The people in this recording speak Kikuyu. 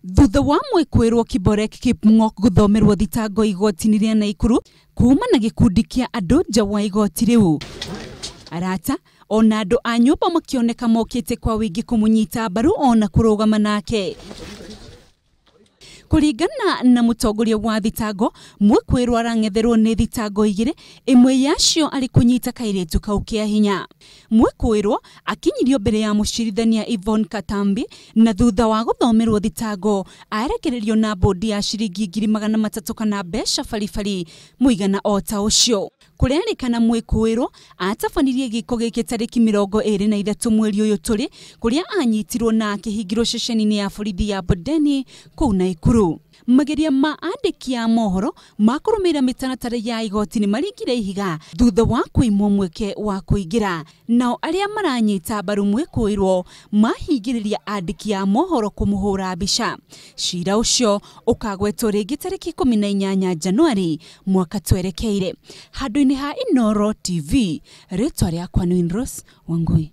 Thutha wa mwĩkũĩrwo Kiborek Kipng'ok gũthomerwo thitango igoti-inĩ rĩa Naikuru kuma na gĩkundi kĩa andũ nja wa igoti rĩu, arata ona andũ a nyũmba makĩoneka mokĩte kwa wĩingĩ kũmũnyita mbaru ona kũrũgama nake. Kũringana na mũtongoria wa thitango, mwĩkũĩrwo arang'etherwo nĩ thitango igĩrĩ, ĩmwe yacio arĩ kũnyita kairĩtu kau kĩa hinya. Mwĩkũĩrwo akinyirio mbere ya mũcirithania Yvonne Katambi na thutha wa gũthomerwo thitango arekererio na bodi ya ciringi 300,000 kana mbeca baribari mũigana o ta ũcio. Kũrerĩkana mwĩkũĩrwo atabanirie gĩko gĩkĩ tarĩki 23 mweri ũyũ tũrĩ, kũrĩa anyitirwo na akĩhingĩrwo ceceni-inĩ ya borithi ya Bondeni kũu Naikuru. Mageria ma andĩki a mohoro ma kũrũmĩrĩra mĩtaratara ya igoti nĩ maringire ihiga thutha wa kũimwo mweke wa kũingĩra. Nao arĩa maranyita mbaru mwĩkũĩrwo mahingĩrĩria andĩki a mohoro kũmũhũra mbica. Cira ũcio ũkagwetwo rĩngĩ tarĩki 18 Januari mwaka twerekeire. Handũ-inĩ ha Inooro TV, rĩtwa rĩakwa nĩ Winrose Wangui.